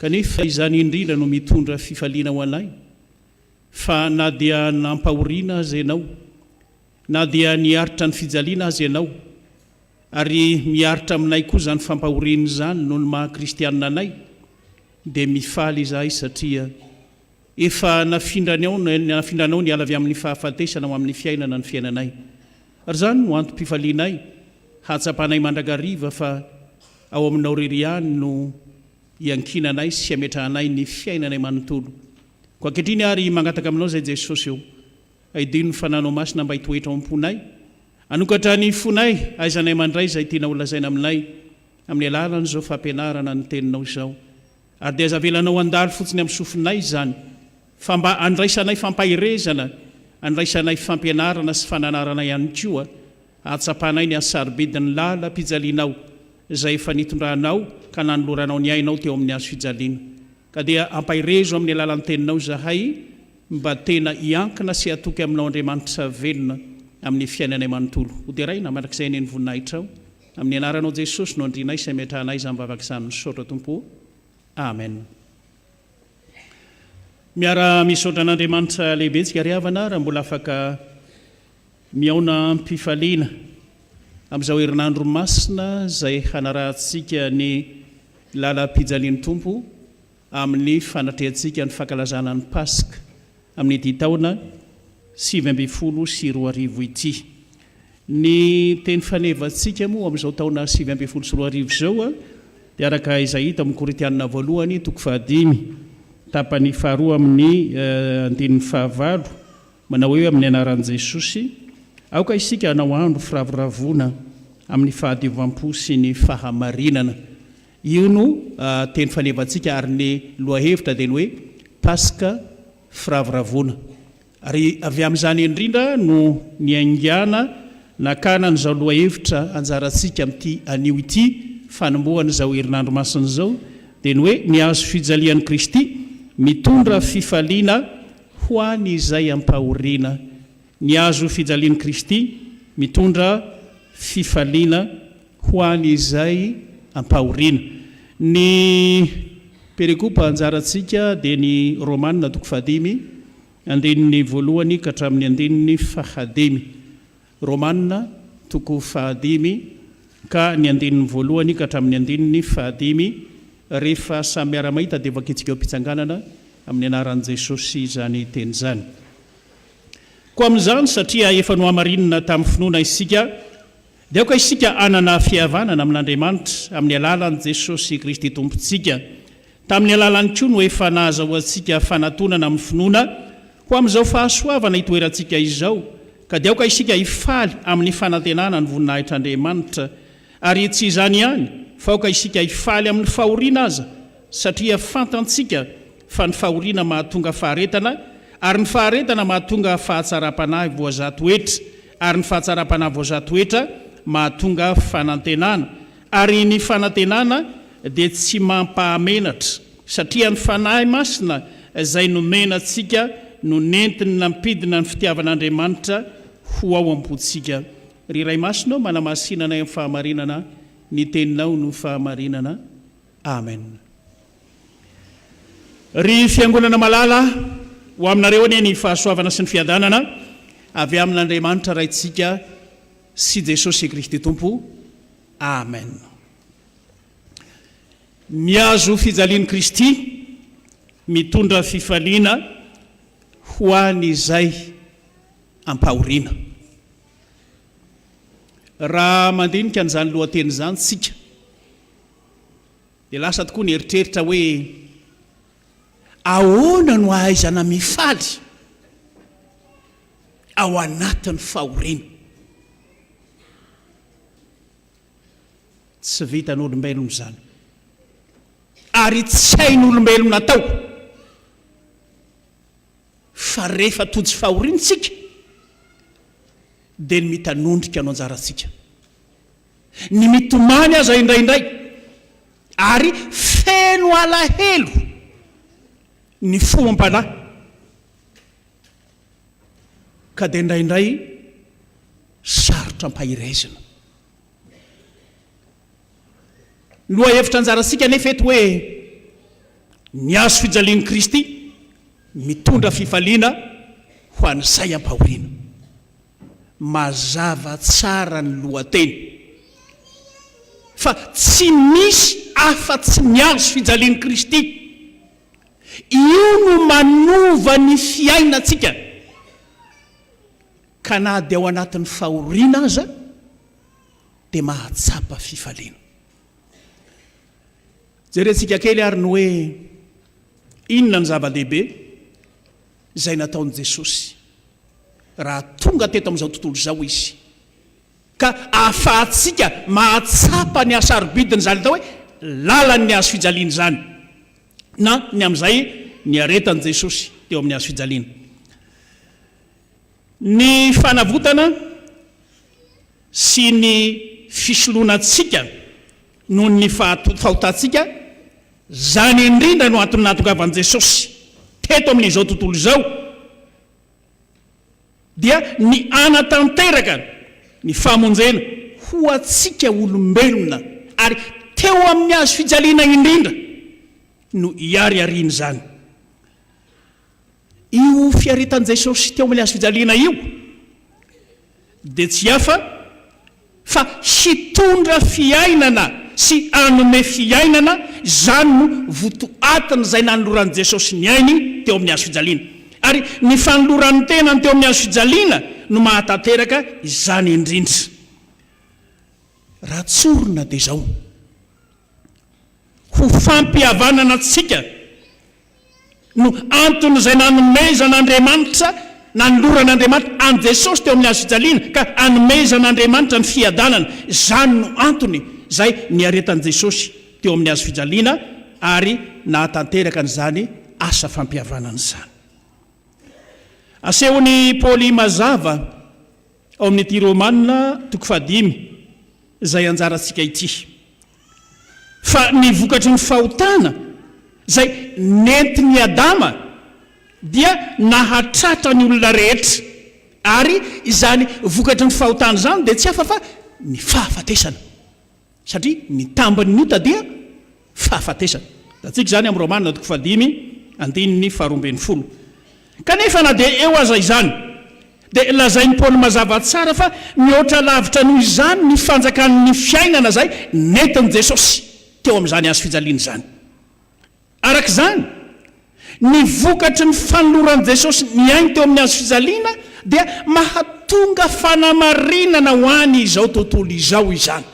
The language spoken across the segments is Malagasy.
Kanefa izany indrindra no mitondra fifaliana ho anay, fa na dia nampahoriana aza Ianao, na dia niaritra ny fijaliana aza Ianao, ary miaritra aminay koa izany fampahoriana izany noho ny maha kristianina anay, dia mifaly izahay satria efa nafindranao nafindranao niala avy amin'ny fahafatesana ho amin'ny fiainana ny fiainanay. Ary izany no antom-pifalianay, hahatsapanay mandrakariva fa ao Aminao irery ihany no iankinanay sy ametrahanay ny fiainanay manontolo. Koa ankehitriny ary mangataka Aminao izay Jesosy ô, aidino ny Fananao Masina mba hitoetra ao am-ponay, hanokatra ny fonay ahaizanay mandray izay tianao holazaina aminay amin'ny alalan'izao fampianarana ny Teninao izao. Ary dia aza avelanao handalo fotsiny amin'ny sofinay izany, fa mba handraisanay fampaherezana, handraisanay fampianarana sy fananarana ihany koa, hahatsapanay ny hasarobidin'ny lalam-pijalianao izay efa nitondranao ka nanoloranao ny ainao teo amin'ny hazo fijaliana. Ka dia ampaherezo amin'ny alalan'ny Teninao izahay mba tena hiankina sy hatoky Aminao Andriamanitra velona amin'ny fiainanay manontolo. Hoderaina mandrakizay anie ny voninahitrao. Amin'ny anaranao Jesosy no andrianay sy ametrahanay izany vavaka izany misaotra Tompo o. Amen. Miara misaotra an'Andriamanitra lehibe tsika ry havana raha mbola afaka mihaona am-pifaliana amin'izao herinandro masina izay hanarahantsika ny lalam-pijalian'ny Tompo amin'ny fanatrehantsika ny fankalazana ny Paska amin'ity taona 2019 ity. Ny teny fanevantsika moa amin'izao taona 2019 izao dia araka izay hita ao amin'ny Korintianina voalohany toko fahadimy tapany faharoa amin'ny andininy fahavalo manao hoe amin'ny anaran'i Jesosy aoka isika hanao andro firavoravoana amin'ny fahadiovam-po sy ny fahamarinana. Io no teny fanevantsika ary ny lohahevitra dia ny hoe Paska firavoravoana. Ary avy amin'izany indrindra no niaingàna nakana an'izao lohahevitra anjarantsika amin'ity anio ity fanombohana izao herinandro masina izao, dia ny hoe ny hazo fijalian'i Kristy mitondra fifaliana ho an'izay ampahoriana. Ny hazo fijalian'i Kristy mitondra fifaliana ho an'izay ampahoriana. Ny perikopa anjarantsika dia ny Romana toko fahadimy Andininy voalohany ka hatramin'ny andininy fahadimy. Romana, toko fahadimy, ka ny andininy voalohany ka hatramin'ny andininy fahadimy. Rehefa samy miara-mahita dia vakintsika eo am-pitsanganana amin'ny anaran'i Jesosy izany teny izany. Koa amin'izany, satria efa nohamarinina tamin'ny finoana isika, Dia aoka isika hanana fihavanana amin'Andriamanitra amin'ny alalan'i Jesosy Kristy Tompontsika. Tamin'ny alalany koa no efa nahazahoantsika fanatonana amin'ny finoana ho amin'izao fahasoavana itoerantsika izao, ka dia aoka isika hifaly amin'ny fanantenana ny voninahitr'Andriamanitra. Ary tsy izany ihany, fa aoka isika hifaly amin'ny fahoriana aza, satria fantantsika fa ny fahoriana mahatonga faharetana, ary ny faharetana mahatonga fahatsaram-panahy voazaha toetra, ary ny fahatsaram-panahy voazaha toetra mahatonga fanantenana, ary ny fanantenana dia tsy mampahamenatra, satria ny Fanahy Masina izay nomena antsika no nentiny nampidina ny fitiavan'Andriamanitra ho ao am-pontsika. Ry Ray Masina ô, manamasina anay amin'ny fahamarinana, ny Teninao no fahamarinana. Amen. Ry Fiangonana malala, ho aminareo anie ny fahasoavana sy ny fiadanana avy amin'Andriamanitra Raintsika sy Jesosy Kristy Tompo. Amen. Ny hazo fijalian'i Kristy mitondra fifaliana ho an'izay ampahoriana. Raha mandinika an'izany lohateny izany tsika, Dia lasa tokoa ny eritreritra hoe ahoana no ahaizana mifaly ao anatin'ny fahoriana. Tsy vitan'olombelona izany. Ary tsy hain'olombelona atao. Fa rehefa tojo fahoriana isika dia ny mitanondrika no anjarantsika. Ny mitomany aza indraindray ary feno alahelo ny fo amam-panahy ka dia indraindray sarotra ampahirezina. Ny lohahevitra anjarantsika anefa eto hoe. Ny hazo fijalian'i Kristy mitondra fifaliana ho an'izay ampahoriana. Mazava tsara ny lohateny fa tsy misy afa-tsy ny hazo fijalian'i Kristy. Io no manova ny fiainantsika ka na dia ao anatin'ny fahoriana aza dia mahatsapa fifaliana. Jerentsika kely ary ny hoe inona ny zava-dehibe izay nataon'i Jesosy raha tonga teto amin'izao tontolo izao Izy, ka ahafahantsika mahatsapa ny hasarobidin'izany atao hoe lalan'ny hazo fijaliana izany, na ny amin'izay niaretan'i Jesosy teo amin'ny hazo fijaliana. Ny fanavotana sy ny fisoloana antsika noho ny fahotantsika, izany indrindra no antony nahatongavan'i Jesosy teto amin'izao tontolo izao, dia ny hanatanteraka ny famonjena ho antsika olombelona, ary teo amin'ny hazo fijaliana indrindra no hihariharian'izany. Io fiaretan'i Jesosy teo amin'ny hazo fijaliana io dia tsy hafa fa hitondra fiainana sy hanome fiainana, izany no votoatin'izay nanoloran'i Jesosy ny ainy teo amin'ny hazo fijaliana. Ary ny fanoloran'ny tenany teo amin'ny hazo fijaliana no mahatanteraka izany indrindra. Raha tsorina dia izao, ho fampihavanana antsika no anton'izay nanomezan'Andriamanitra, nanoloran'Andriamanitra an'i Jesosy teo amin'ny hazo fijaliana, ka anomezan'Andriamanitra ny fiadanana. Izany no antony izay niaretan'i Jesosy teo amin'ny hazo fijaliana ary nahatanteraka an'izany asa fampihavanana izany. Asehon'i Paoly mazava ao amin'ity Romana toko fahadimy izay anjarantsika ity. Fa ny vokatry ny fahotana izay nentin'i Adama dia nahatratra ny olona rehetra, ary izany vokatry ny fahotana izany dia tsy hafa fa ny fahafatesana. Satria ny tambin'ny ota dia fahafatesana. Hitantsika izany amin'ny Romana toko fahadimy andininy faharoa ambin'ny folo. Kanefa na dia eo aza izany, dia lazain'i Paoly mazava tsara fa mihoatra lavitra noho izany ny fanjakan'ny fiainana izay nentin'i Jesosy teo amin'izany hazo fijaliana izany. Araka izany, ny vokatry ny fanoloran'i Jesosy ny ainy teo amin'ny hazo fijaliana dia mahatonga fanamarinana ho an'izao tontolo izao izany.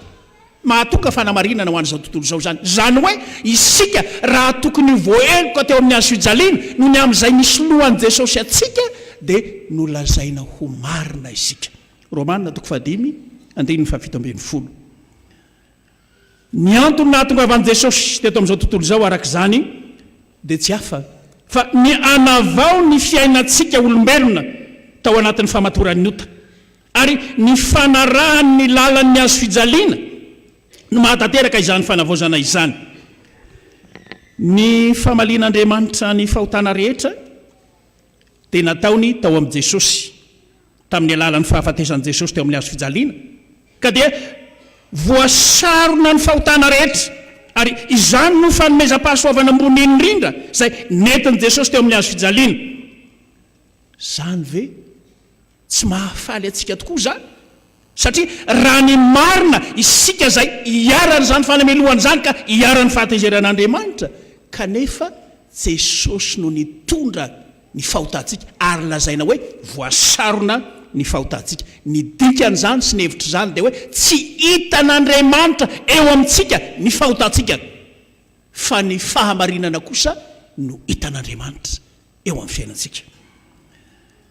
Mahatonga fanamarinana ho an'izao tontolo izao izany. Izany hoe isika raha tokony ho voaheloka teo amin'ny hazo fijaliana noho ny amin'izay nisoloan'i Jesosy antsika dia nolazaina ho marina isika. Romana toko fahadimy andininy fahafito ambin'ny folo. Ny antony nahatongavan'i Jesosy teto amin'izao tontolo izao araka izany dia tsy hafa fa ny hanavao ny fiainantsika olombelona tao anatin'ny famatoran'ny ota ary ny fanarahany ny lalan'ny hazo fijaliana no mahatanteraka izany fanavaozana izany. Ny famalian'Andriamanitra ny fahotana rehetra dia nataony tao amin'i Jesosy, tamin'ny alalan'ny fahafatesan'i Jesosy teo amin'ny hazo fijaliana, ka dia voasarona ny fahotana rehetra, ary izany no fanomezam-pahasoavana ambony indrindra izay nentin'i Jesosy teo amin'ny hazo fijaliana. Izany ve tsy mahafaly antsika tokoa izany? Satria raha ny marina, isika izay iharan'izany fanamelohana izany ka iharan'ny fahatezeran'Andriamanitra, kanefa Jesosy no nitondra ny fahotantsika ary lazaina hoe voasarona ny fahotantsika. Ny dikan'izany sy ny hevitr'izany dia hoe tsy hitan'Andriamanitra eo amintsika ny fahotantsika, fa ny fahamarinana kosa no hitan'Andriamanitra eo amin'ny fiainantsika.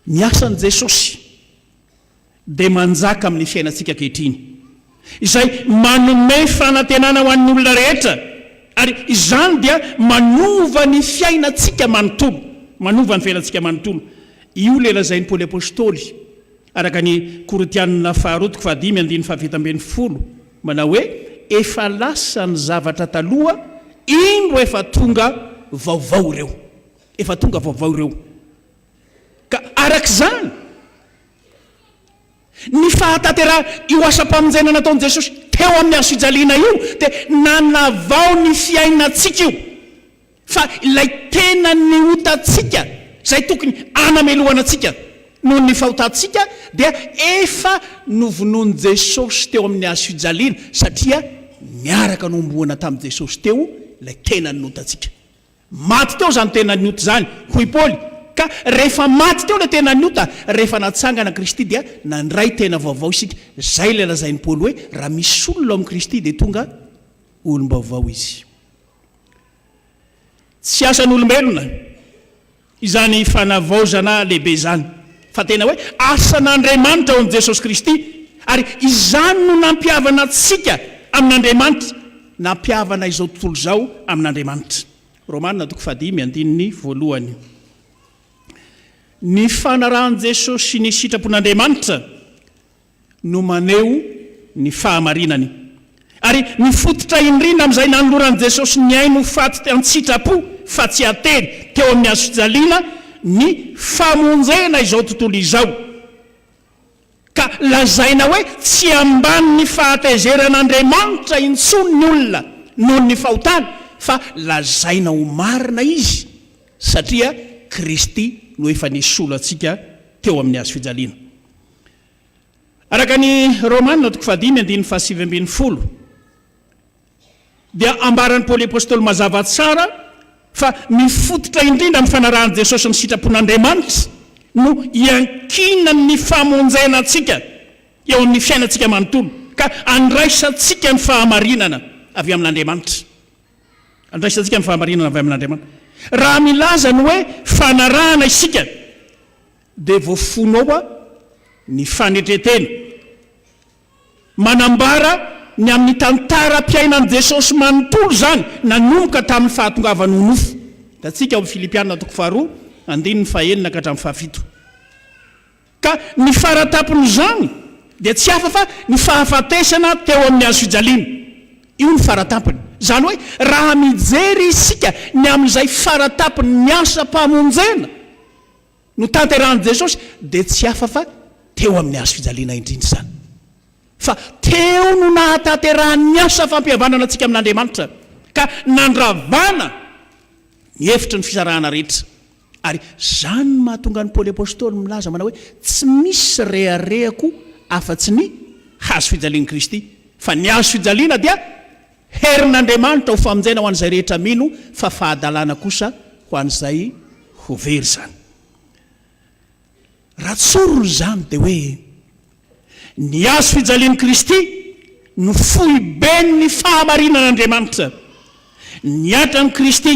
Ny asan'i Jesosy dia manjaka amin'ny fiainantsika ankehitriny, izay manome fanantenana ho an'ny olona rehetra, ary izany dia manova ny fiainantsika manontolo. Manova ny fiainantsika manontolo. Io ilay lazain'i Paoly Apostoly, araka ny Korintianina faharoa toko fahadimy andininy fahafito ambin'ny folo, manao hoe, Efa lasa ny zavatra taloha, indro efa tonga vaovao ireo. Efa tonga vaovao ireo. Ka araka izany, ny fahatanterahan' io asam-pamonjena nataon'i Jesosy teo amin'ny hazo fijaliana io dia nanavao ny fiainantsika io. Fa ilay tenan'ny otantsika, izay tokony hanamelohana antsika noho ny fahotantsika, dia efa novonoin'i Jesosy teo amin'ny hazofijaliana, satria niaraka nohomboana tamin'i Jesosy teo ilay tenan'ny otantsika. Maty teo izany tenan'ny ota izany, hoy Paoly, ka rehefa maty teo ilay tenan'ny ota, rehefa natsangana Kristy dia nandray tena vaovao isika. Izay ilay lazain'i Paoly hoe, raha misy olona ao amin'i Kristy dia tonga olom-baovao izy. Tsy asan'olombelona izany fanavaozana lehibe izany, fa tena hoe asan'Andriamanitra ao amin'i Jesosy Kristy, ary izany no nampihavana antsika amin'Andriamanitra, nampihavana izao tontolo izao amin'Andriamanitra. Romana toko fahadimy andininy voalohany. Ny fanarahan'i Jesosy ny sitrapon'Andriamanitra no maneho ny fahamarinany. Ary mifototra indrindra amin'izay nanoloran'i Jesosy ny ainy ho faty an-tsitrapo fa tsy an-tery teo amin'ny hazofijaliana ny famonjena izao tontolo izao. Ka lazaina hoe tsy ambanin'ny fahatezeran'Andriamanitra intsony ny olona noho ny fahotany fa lazaina ho marina izy satria Kristy no efa nisolo antsika teo amin'ny hazofijaliana. Araka ny Romana toko fahadimy andininy fahasivy ambin'ny folo dia ambaran'i Paoly Apostoly mazava tsara fa mifototra indrindra amin'ny fanarahan'i Jesosy ny sitrapon'Andriamanitra no iankinan'ny famonjena antsika eo amin'ny fiainantsika manontolo ka andraisantsika ny fahamarinana avy amin'Andriamanitra. Andraisantsika ny fahamarinana avy amin'Andriamanitra. Raha milaza ny hoe fanarahana isika dia voafono ao ny fanetren-tena. Manambara ny amin'ny tantaram-piainan'i Jesosy manontolo izany, nanomboka tamin'ny fahatongavany ho nofo. Hitantsika ao amin'ny Filipiana toko faharoa, andininy fahenina ka hatramin'ny fahafito. Ka ny fara-tampon'izany dia tsy hafa fa ny fahafatesana teo amin'ny hazofijaliana. Io no fara-tampony. Izany hoe raha mijery isika ny amin'izay fara-tampon'ny asam-pamonjena, Notanterahin'i Jesosy dia tsy hafa fa teo amin'ny hazo fijaliana indrindra izany. Fa teo no nahatanterahan'ny ny asa fampihavanana antsika amin'Andriamanitra, ka nandravana ny efitry ny fisarahana rehetra. Ary izany no mahatonga an'i Paoly Apostoly milaza manao hoe, Tsy misy reharehako afa-tsy ny hazo fijalian'i Kristy, fa ny hazo fijaliana dia Herin'Andriamanitra ho famonjena ho an'izay rehetra mino fa fahadalana kosa ho an'izay ho very izany. Raha tsorina izany dia hoe ny hazo fijalian'i Kristy no foiben'ny fahamarinan'Andriamanitra. Nihatra amin'i Kristy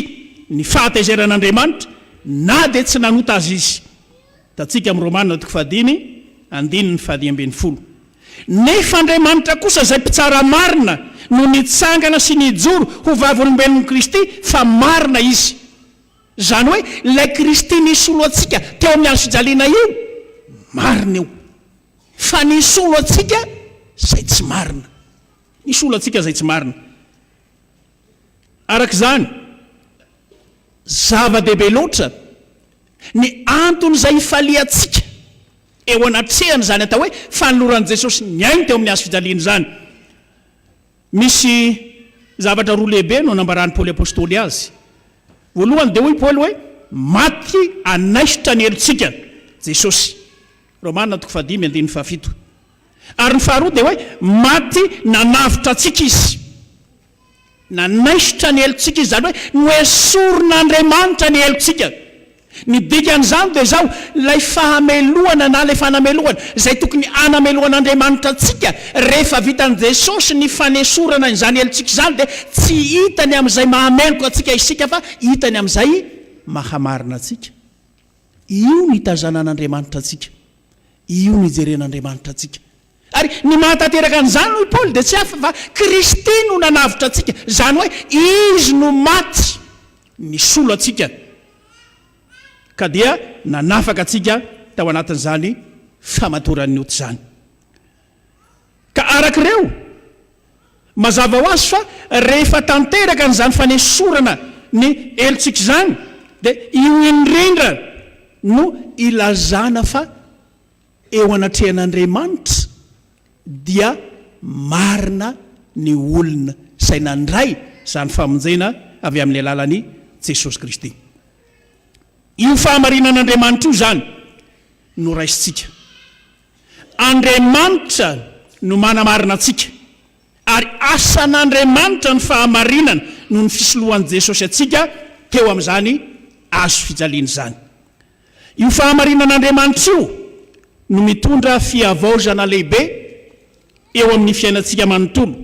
ny fahatezeran'Andriamanitra na dia tsy nanota aza izy. Hitantsika amin'ny Romana toko fahadimy andininy fahadimy ambin'ny folo. Nefa Andriamanitra kosa izay mpitsara marina no nitsangana sy nijoro ho vavolombelon'i Kristy fa marina Izy. Izany hoe ilay Kristy nisolo antsika teo amin'ny hazofijaliana io, marina io. Fa nisolo antsika izay tsy marina. Nisolo antsika izay tsy marina. Araka izany, zava-dehibe loatra ny antony izay ifaliantsika eo anatrehany izany atao hoe fanoloran'i Jesosy ny ainy teo amin'ny hazo fijaliana izany. Misy zavatra roa lehibe no nambaran'i Paoly Apostoly azy. Voalohany dia hoy Paoly hoe maty hanaisotra ny helotsika Jesosy. Romana toko fahadimy andininy fahafito. Ary ny faharoa dia hoe maty nanavotra antsika Izy. Nanaisotra ny helotsika Izy, izany hoe noesorin'Andriamanitra ny helotsika. Ny dikan'izany dia izao, ilay fahamelohana na ilay fanamelohana izay tokony hanamelohan'Andriamanitra antsika rehefa vitan'i Jesosy ny fanesorana izany helotsika izany dia tsy hitany amin'izay mahameloka antsika isika fa hitany amin'izay mahamarina antsika. Io no itazanan'Andriamanitra antsika. Io no ijeren'Andriamanitra antsika. Ary ny mahatanteraka an'izany, hoy Paoly, dia tsy hafa fa Kristy no nanavotra antsika, izany hoe Izy no maty nisolo antsika, ka dia nanafaka antsika tao anatin'izany famatoran'ny ota izany. Ka araka ireo, mazava ho azy fa rehefa tanteraka an'izany fanesorana ny helotsika izany, dia io indrindra no ilazana fa Eo anatrehan'Andriamanitra dia marina ny olona izay nandray izany famonjena avy amin'ny alalan'i Jesosy Kristy. Io fahamarinan'Andriamanitra io izany no raisintsika. Andriamanitra no manamarina antsika, ary asan'Andriamanitra ny fahamarinana noho ny fisoloan'i Jesosy antsika teo amin'izany hazo fijaliana izany. Io fahamarinan'Andriamanitra io no mitondra fihavaozana lehibe eo amin'ny fiainantsika manontolo,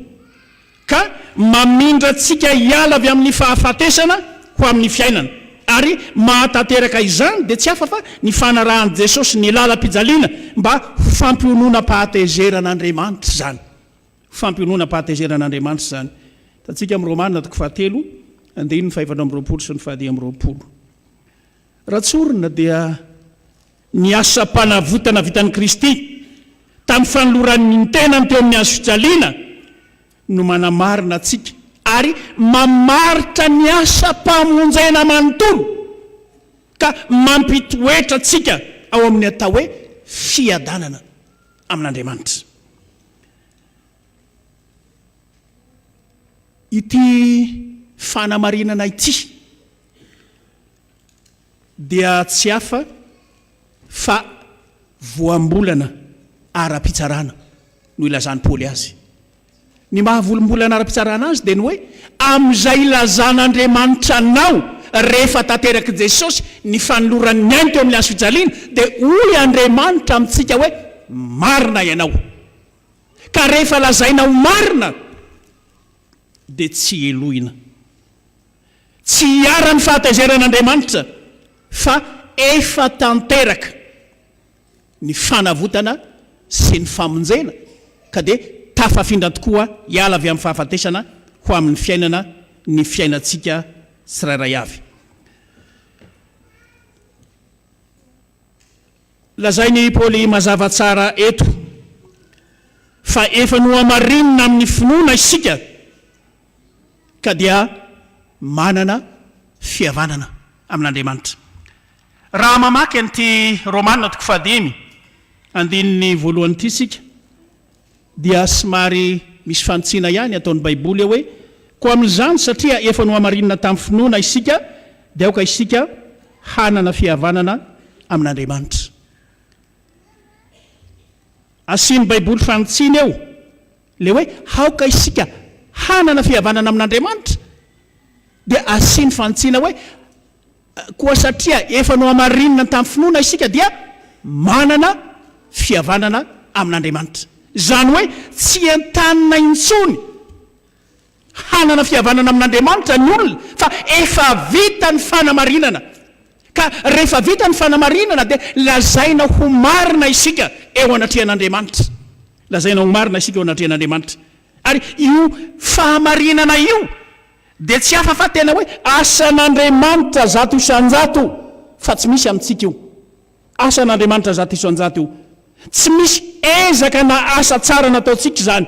ka mamindra antsika hiala avy amin'ny fahafatesana ho amin'ny fiainana, ary mahatanteraka izany dia tsy hafa fa ny fanarahan'i Jesosy ny lalam-pijaliana mba ho fampiononam-pahatezeran'Andriamanitra izany. Ho fampiononam-pahatezeran'Andriamanitra izany. Hitantsika amin'ny Romana toko fahatelo, andininy fahefatra amby 20 sy ny fahadimy amby 20. Raha tsorina dia ny asam-panavotana vitan'i Kristy tamin'ny fanolorany ny tenany teo amin'ny hazofijaliana no manamarina antsika ary mamaritra ny asam-pamonjena manontolo ka mampitoetra antsika ao amin'ny atao hoe fiadanana amin'Andriamanitra. Ity fanamarinana ity dia tsy hafa fa voambolana ara-pitsarana no ilazan'i Paoly azy. Ny maha volombolana ara-pitsarana azy dia ny hoe amin'izay ilazan'Andriamanitra anao rehefa tanterak'i Jesosy ny fanolorany ny ainy teo amin'ny hazo fijaliana dia hoy Andriamanitra amintsika hoe marina ianao. Ka rehefa lazaina ho marina dia tsy helohina. Tsy hiharan'ny fahatezeran'Andriamanitra fa efa tanteraka ny fanavotana sy ny famonjena ka dia tafafindra tokoa hiala avy amin'ny fahafatesana ho amin'ny fiainana ny fiainantsika tsirairay avy. Lazain'i Paoly mazava tsara eto fa efa nohamarinina amin'ny finoana isika ka dia manana fihavanana amin'Andriamanitra. Raha mamaky an'ity Romana toko fahadimy andininy voalohany ity isika dia somary misy fanitsiana ihany ataon'ny Baiboly eo hoe, Koa amin'izany, satria efa nohamarinina tamin'ny finoana isika, dia aoka isika hanana fihavanana amin'Andriamanitra. Asian'ny Baiboly fanitsiana eo ilay hoe aoka isika hanana fihavanana amin'Andriamanitra, dia asiany fanitsiana hoe Koa satria efa nohamarinina tamin'ny finoana isika dia manana fihavanana amin'Andriamanitra. Izany hoe tsy entanina intsony hanana fihavanana amin'Andriamanitra ny olona fa efa vita ny fanamarinana. Ka rehefa vita ny fanamarinana dia lazaina ho marina isika eo anatrehan'Andriamanitra. Lazaina ho marina isika eo anatrehan'Andriamanitra. Ary io fahamarinana io Dia tsy hafa fa tena hoe asan'Andriamanitra 100% fa tsy misy amintsika io. Asan'Andriamanitra 100% io. Tsy misy ezaka na asa tsara nataontsika izany.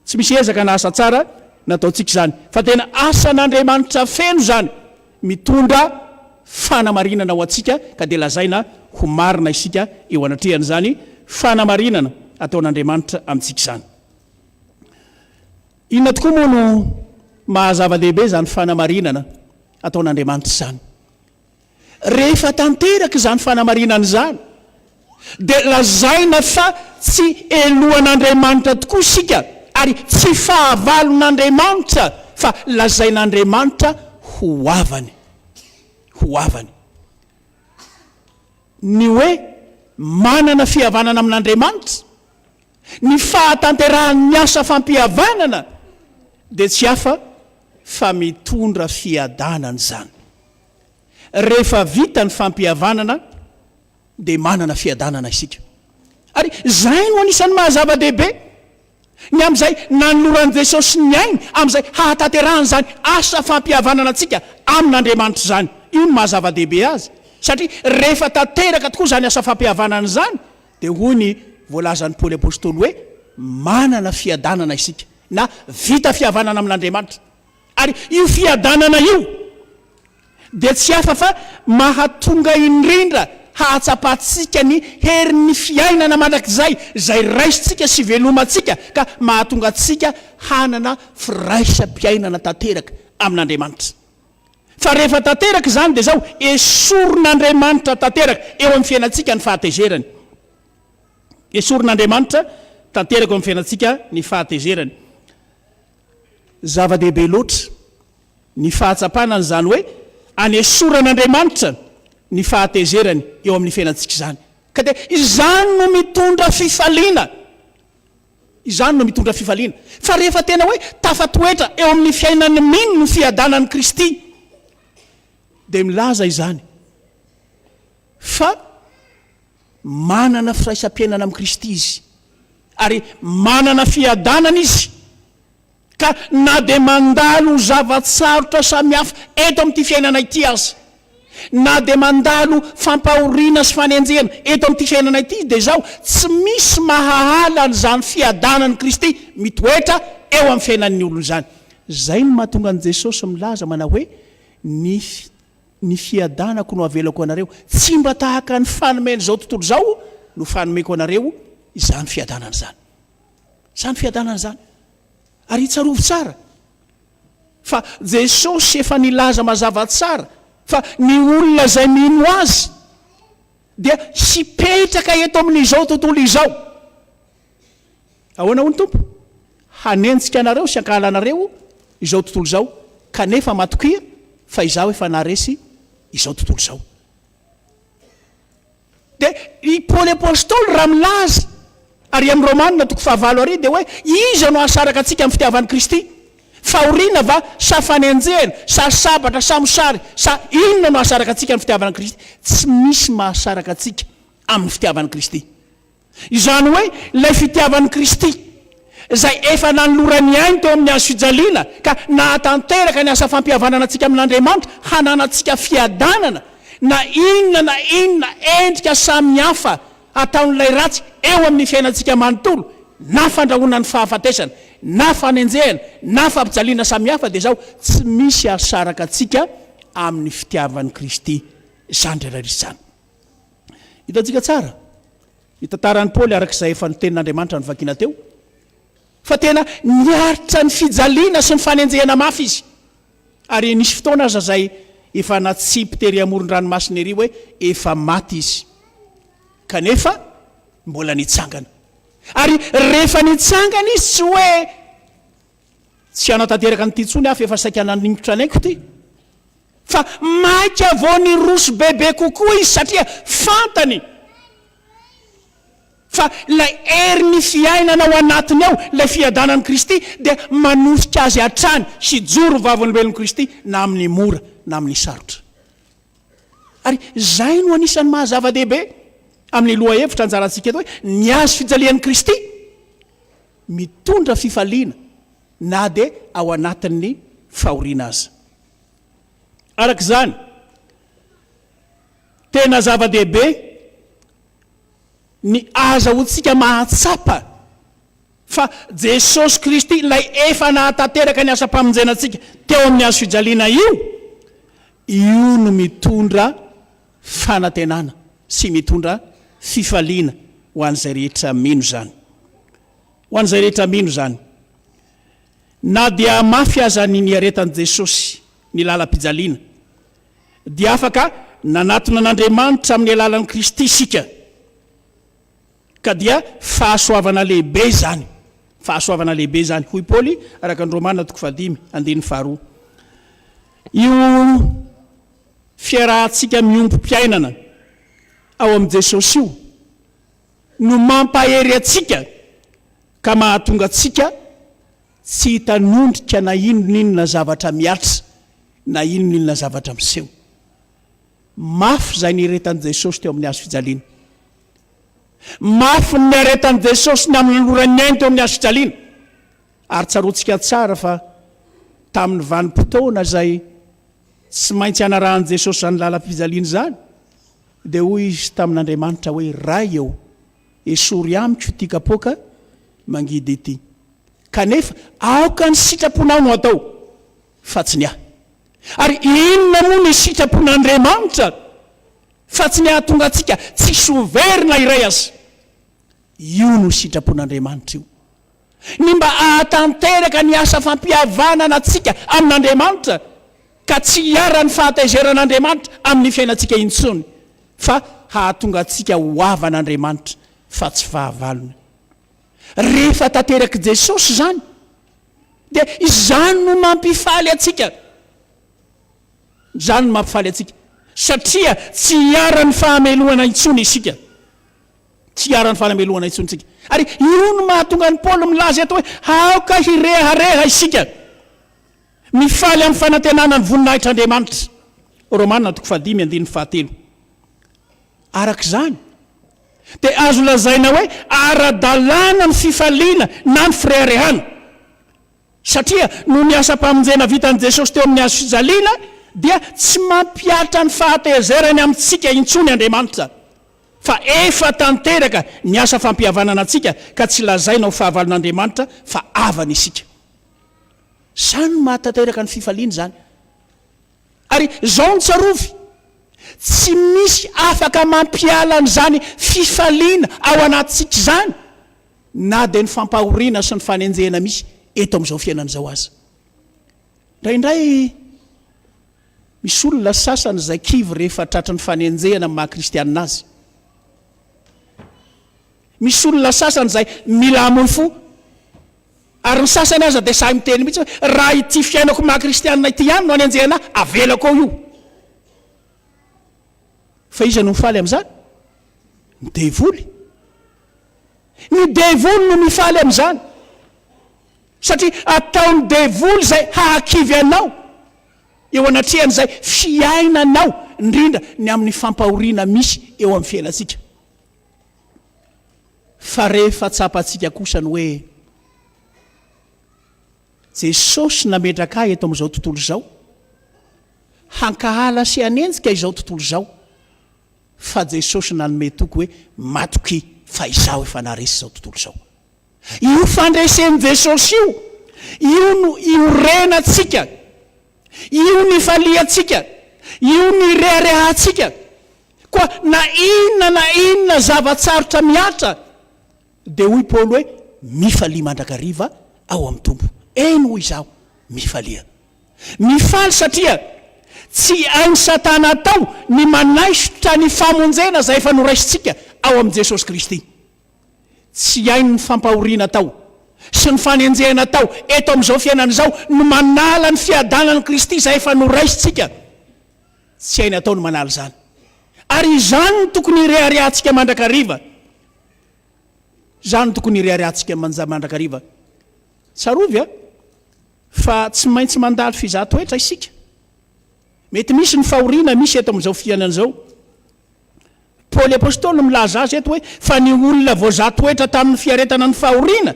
Tsy misy ezaka na asa tsara nataontsika izany. Fa tena asan'Andriamanitra feno izany, mitondra fanamarinana ho antsika ka dia lazaina ho marina isika eo anatrehan'izany fanamarinana ataon'Andriamanitra amintsika izany. Inona tokoa moa no maha zava-dehibe izany fanamarinana ataon'Andriamanitra izany? Rehefa tanteraka izany fanamarinana izany, dia lazaina fa tsy helohan'Andriamanitra tokoa isika ary tsy fahavalon'Andriamanitra fa lazain'Andriamanitra ho havany. Ho havany. Ny hoe manana fihavanana amin'Andriamanitra Ny fahatanterahan'ny asa fampihavanana dia tsy hafa fa mitondra fiadanana izany. Rehefa vita ny fampihavanana dia manana fiadanana isika. Ary izay no anisan'ny maha zava-dehibe ny amin'izay nanoloran'i Jesosy ny ainy amin'izay hahatanterahan'izany asa fampihavanana antsika amin'Andriamanitra izany. Io no maha zava-dehibe azy. Satria rehefa tanteraka tokoa izany asa fampihavanana izany Dia hoy ny voalazan'i Paoly Apostoly hoe, Manana fiadanana isika, na vita fihavanana amin'Andriamanitra. Ary io fiadanana io dia tsy hafa fa mahatonga indrindra hahatsapantsika ny herin'ny fiainana mandrakizay izay raisintsika sy velomantsika ka mahatonga antsika hanana firaisam-piainana tanteraka amin'Andriamanitra. Fa rehefa tanteraka izany dia izao, esorin'Andriamanitra tanteraka eo amin'ny fiainantsika ny fahatezerany. Esorin'Andriamanitra tanteraka eo amin'ny fiainantsika ny fahatezerany. Zava-dehibe loatra ny fahatsapana an'izany hoe anesoran'Andriamanitra ny fahatezerany eo amin'ny fiainantsika izany. Ka dia izany no mitondra fifaliana. Izany no mitondra fifaliana. Fa rehefa tena hoe tafatoetra eo amin'ny fiainan'ny mino ny fiadanan'i Kristy, dia milaza izany fa manana firaisam-piainana amin'i Kristy izy, ary manana fiadanana izy. Ka na dia mandalo zava-tsarotra samihafa eto amin'ity fiainana ity aza, na dia mandalo fampahoriana sy fanenjehana eto amin'ity fiainana ity, dia izao, tsy misy mahahala an'izany fiadanan'i Kristy mitoetra eo amin'ny fiainan'ny olona izany. Izay no mahatonga an'i Jesosy milaza manao hoe, Ny ny fiadanako no avelako anareo, tsy mba tahaka ny fanomen'izao tontolo izao no fanomeko anareo izany fiadanana izany. Izany fiadanana izany. Ary tsarovy tsara fa Jesosy efa nilaza mazava tsara fa ny olona izay mino Azy dia hipetraka eto amin'izao tontolo izao. Ahoana hoy ny Tompo? Hanenjika anareo sy hankahala anareo izao tontolo izao, kanefa matokia fa Izaho efa naharesy izao tontolo izao. Dia i Paoly Apostoly raha milaza ary amin'ny Romana toko fahavalo ary dia hoe iza no hahasaraka antsika amin'ny fitiavan'i Kristy? Fahoriana va sa fanenjehana sa sabatra sa mosary sa inona no hahasaraka antsika amin'ny fitiavan'i Kristy? Tsy misy mahasaraka antsika amin'ny fitiavan'i Kristy. Izany hoe ilay fitiavan'i Kristy, izay efa nanolorany ainy teo amin'ny hazo fijaliana ka nahatanteraka ny asa fampihavanana antsika amin'Andriamanitra, hananantsika fiadanana na inona na inona endrika samihafa ataon'ilay ratsy eo amin'ny fiainantsika manontolo, na fandrahonan'ny fahafatesana, na fanenjehana, na fampijaliana samihafa, dia izao, tsy misy hahasaraka antsika amin'ny fitiavan'i Kristy izany rehetra izany. Hitantsika tsara ny tantaran'i Paoly araka izay efa ny tenin'Andriamanitra novakiana teo, fa tena niaritra ny fijaliana sy ny fanenjehana mafy izy, ary nisy fotoana aza izay efa natsipy tery amoron-dranomasina ery hoe efa maty izy, kanefa mbola nitsangana. Ary rehefa nitsangana izy tsy hoe Tsy hanatanteraka an'ity intsony aho fa efa saika naningotra ny aiko ity. Fa maika vao niroso bebe kokoa izy satria fantany fa ilay herin'ny fiainana ao anatiny ao, ilay fiadanan'i Kristy dia manosika azy hatrany hijoro ho vavolombelon'i Kristy na amin'ny mora na amin'ny sarotra. Ary izay no anisan'ny maha zava-dehibe amin'ny lohahevitra anjarantsika eto hoe ny hazo fijalian'i Kristy. Mitondra fifaliana na dia ao anatin'ny fahoriana aza. Araka izany, tena zava-dehibe ny ahazahoantsika mahatsapa fa Jesosy Kristy, ilay efa nahatanteraka ny asam-pamonjena antsika teo amin'ny hazo fijaliana io, io no mitondra fanantenana sy mitondra fifaliana ho an'izay rehetra mino izany. Ho an'izay rehetra mino izany. Na dia mafy aza ny niaretan'i Jesosy ny lalam-pijaliana, dia afaka nanatona an'Andriamanitra amin'ny alalan'i Kristy isika. Ka dia fahasoavana lehibe izany. Fahasoavana lehibe izany, hoy Paoly, araka ny Romana toko fahadimy, andininy faharoa. Io fiarahantsika miombom-piainana ao amin'i Jesosy io no mampahery antsika ka mahatonga antsika tsy hitanondrika na inon'inona zavatra mihatra na inon'inona zavatra miseho. Mafy izay niretan'i Jesosy teo amin'ny hazo fijaliana. Mafy ny niaretan'i Jesosy ny amin'ny nanolorany ainy teo amin'ny hazo fijaliana. Ary tsaroantsika tsara fa tamin'ny vanim-potoana izay tsy maintsy hanarahan'i Jesosy izany lalam-pijaliana izany, dia hoy Izy tamin'Andriamanitra hoe, Ray ô, esory amiko ity kapoaka mangidy ity. Kanefa aoka ny sitraponao no atao, fa tsy ny ahy. Ary inona moa ny sitrapon'Andriamanitra fa tsy ny hahatonga antsika tsy hisy ho very na iray aza? Io no sitrapon'Andriamanitra io. Ny mba hahatanteraka ny asa fampihavanana antsika amin'Andriamanitra. ka tsy hiharan'ny fahatezeran'Andriamanitra amin'ny fiainantsika intsony, fa hahatonga antsika ho havan'Andriamanitra fa tsy fahavalony. Rehefa tanterak'i Jesosy izany, dia izany no mampifaly antsika. Izany no mampifaly antsika, satria tsy hiharan'ny fahamelohana intsony isika. Tsy hiharan'ny fanamelohana intsony isika. Ary io no mahatonga an'i Paoly milaza eto hoe, Aoka hirehareha isika. Mifaly amin'ny fanantenana ny voninahitr'Andriamanitra. Romana toko fahadimy andininy fahatelo. Araka izany, dia azo lazaina hoe ara-dalàna ny fifaliana na ny fireharehana. Satria noho ny asam-pamonjena vitan'i Jesosy teo amin'ny hazo fijaliana, dia tsy mampihatra ny fahatezerany amintsika intsony Andriamanitra, fa efa tanteraka ny asa fampihavanana antsika ka tsy lazaina ho fahavalon'Andriamanitra fa havany isika. Izany no mahatanteraka ny fifaliana izany. Ary izao no tsarovy, tsy misy afaka mampiala an'izany fifaliana ao anatintsika izany na dia ny fampahoriana sy ny fanenjehana misy eto amin'izao fiainana izao aza. Indraindray misy olona sasany izay kivy rehefa tratry ny fanenjehana amin'ny maha kristianina azy. Misy olona sasany izay mila hamoy fo, ary ny sasany aza dia sahy miteny mihitsy hoe raha ity fiainako maha kristianina ity ihany no anenjehana ahy, avelako ao io. Fa iza no mifaly amin'izany? Ny devoly. Ny devoly no mifaly amin'izany. Satria ataon'ny devoly izay hahakivy anao eo anatrehan'izay fiainanao, indrindra ny amin'ny fampahoriana misy eo amin'ny fiainantsika. Fa rehefa tsapantsika kosa ny hoe Jesosy nametraka ahy eto amin'izao tontolo izao, hankahala sy hanenjika izao tontolo izao, Fa Jesosy nanome toky hoe, Matokia fa Izaho efa naharesy izao tontolo izao. Io fandresen'i Jesosy io, io no iorenantsika, io no ifaliantsika, io no ireharehantsika. Koa na inona na inona zava-tsarotra mihatra, dia hoy Paoly hoe, Mifalia mandrakariva ao amin'ny Tompo. Eny, hoy izaho, mifalia. Mifaly satria tsy hain'i Satana atao ny manaisotra ny famonjena izay efa noraisintsika ao amin'i Jesosy Kristy. Tsy hainy ny fampahoriana atao sy ny fanenjehana atao eto amin'izao fiainana izao no manala ny fiadanan'i Kristy izay efa noraisintsika. Tsy hainy atao ny manala izany. Ary izany no tokony hireharehantsika mandrakariva. Izany no tokony hireharehantsika mandrakariva. Tsarovy a! Fa tsy maintsy mandalo fizaha-toetra isika. Mety misy ny fahoriana misy eto amin'izao fiainana izao. Paoly Apostoly no milaza azy eto hoe fa ny olona voazaha toetra tamin'ny fiaretana ny fahoriana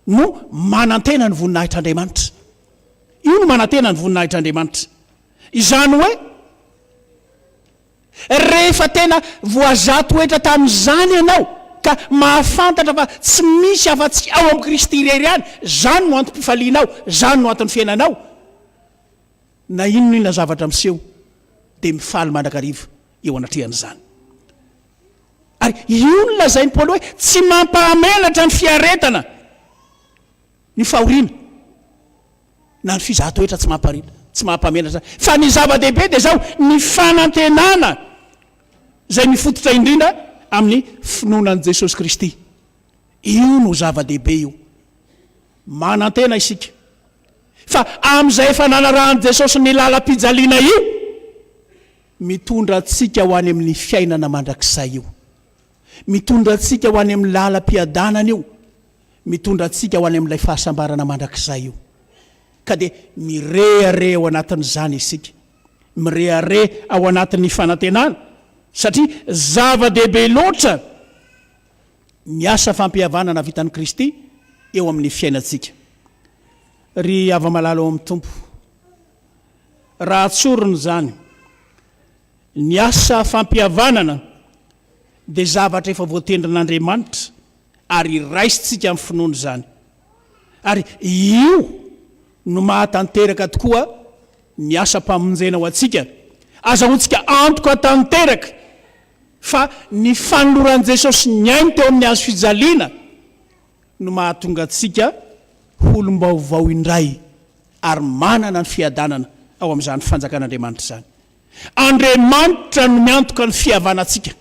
no manantena ny voninahitr'Andriamanitra. Io no manantena ny voninahitr'Andriamanitra. Izany hoe Rehefa tena voazaha toetra tamin'izany ianao ka mahafantatra fa tsy misy afa-tsy ao amin'i Kristy irery ihany, izany no antom-pifalianao, izany no anton'ny fiainanao, na inona inona zavatra miseho dia mifaly mandrakariva eo anatrehan'izany. Ary io no lazain'i Paoly hoe tsy mampahamenatra ny fiaretana ny fahoriana. na ny fizahan-toetra tsy mampariana, tsy mampamenatra, fa ny zava-dehibe dia izao, ny fanantenana izay mifototra indrindra amin'ny finoana an'i Jesosy Kristy. Io no zava-dehibe io. Manantena isika fa amin'izay efa nanarahan'i Jesosy ny lalam-pijaliana io, mitondra antsika ho any amin'ny fiainana mandrakizay io. Mitondra antsika ho any amin'ny lalam-piadanana io. Mitondra antsika ho any amin'ilay fahasambarana mandrakizay io. Ka dia mirehareha ao anatin'izany isika. Mirehareha ao anatin'ny fanantenana, satria zava-dehibe loatra ny asa fampihavanana vitan'i Kristy eo amin'ny fiainantsika. Ry hava-malala ao amin'ny Tompo, raha tsorina izany, ny asa fampihavanana dia zavatra efa voatendrin'Andriamanitra ary raisintsika amin'ny finoana izany. Ary io no mahatanteraka tokoa ny asam-pamonjena ho antsika. Azahoantsika antoka tanteraka fa ny fanoloran'i Jesosy ny ainy teo amin'ny hazo fijaliana no mahatonga antsika ho olom-baovao indray ary manana ny fiadanana. ao amin'izany fanjakan'Andriamanitra izany. Andriamanitra no miantoka ny fihavanantsika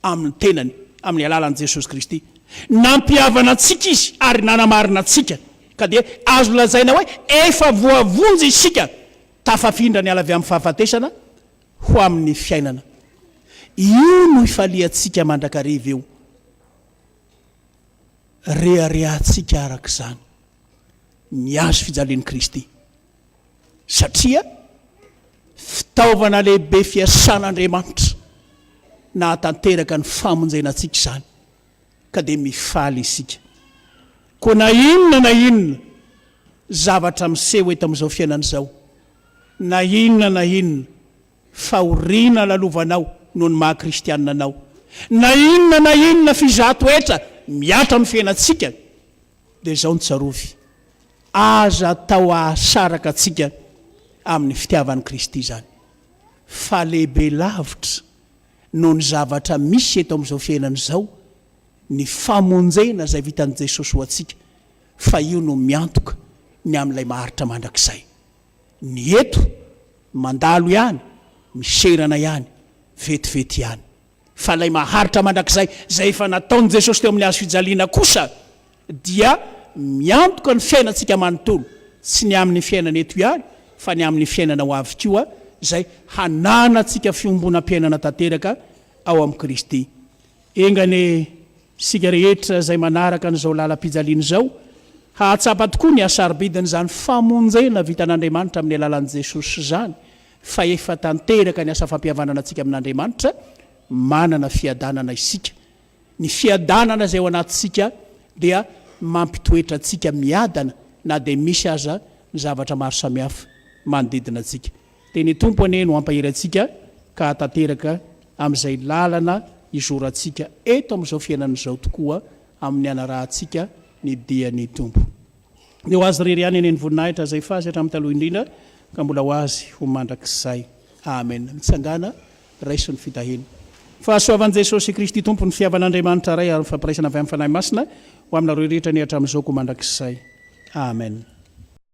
amin'ny tenany, amin'ny alalan'i Jesosy Kristy. Nampihavana antsika Izy ary nanamarina antsika, ka dia azo lazaina hoe efa voavonjy isika, tafafindra niala avy amin'ny fahafatesana ho amin'ny fiainana. Io no ifaliantsika mandrakariva io. Reharehantsika araka izany ny hazo fijalian'i Kristy, satria fitaovana lehibe fiasan'Andriamanitra nahatanteraka ny famonjena antsika izany, ka dia mifaly isika. Koa na inona na inona zavatra miseho eto amin'izao fiainana izao, na inona na inona fahoriana lalovanao noho ny maha kristianina anao, na inona na inona fizaha-toetra mihatra amin'ny fiainantsika, dia izao no tsarovy, aza atao hahasaraka antsika amin'ny fitiavan'i Kristy izany, fa lehibe lavitra noho ny zavatra misy eto amin'izao fiainana izao ny famonjena izay vitan'i Jesosy ho antsika, fa io no miantoka ny amin'ilay maharitra mandrakizay. Ny eto mandalo ihany, miserana ihany, vetivety ihany. Fa ilay maharitra mandrakizay izay efa nataon'i Jesosy teo amin'ny hazo fijaliana kosa dia miantoka ny fiainantsika manontolo, tsy ny amin'ny fiainana eto ihany fa ny amin'ny fiainana ho avy koa izay hananantsika fiombonam-piainana tanteraka ao amin'i Kristy. Enga anie isika rehetra izay manaraka an'izao lalam-pijaliana izao hahatsapa tokoa ny hasarobidin'izany famonjena vitan'Andriamanitra amin'ny alalan'i Jesosy izany, fa efa tanteraka ny asa fampihavanana antsika amin'Andriamanitra, manana fiadanana isika. Ny fiadanana izay ao anatintsika dia mampitoetra antsika miadana na dia misy aza ny zavatra maro samihafa manodidina antsika. Dia ny Tompo anie no hampahery antsika ka hahatanteraka amin'izay lalana izorantsika eto amin'izao fiainana izao tokoa amin'ny hanarahantsika ny dian'ny Tompo. Dia ho Azy irery ihany anie ny voninahitra izay efa Azy hatramin'ny taloha indrindra ka mbola ho Azy ho mandrakizay. Amen. Mitsangàna, raiso ny fitahiana. Fahasoavan'i Jesosy Kristy Tompo, ny fihavan'Andriamanitra Ray ary ny fampiraisana avy amin'ny Fanahy Masina ho aminareo rehetra anie hatramin'izao koa mandrakizay. Amen.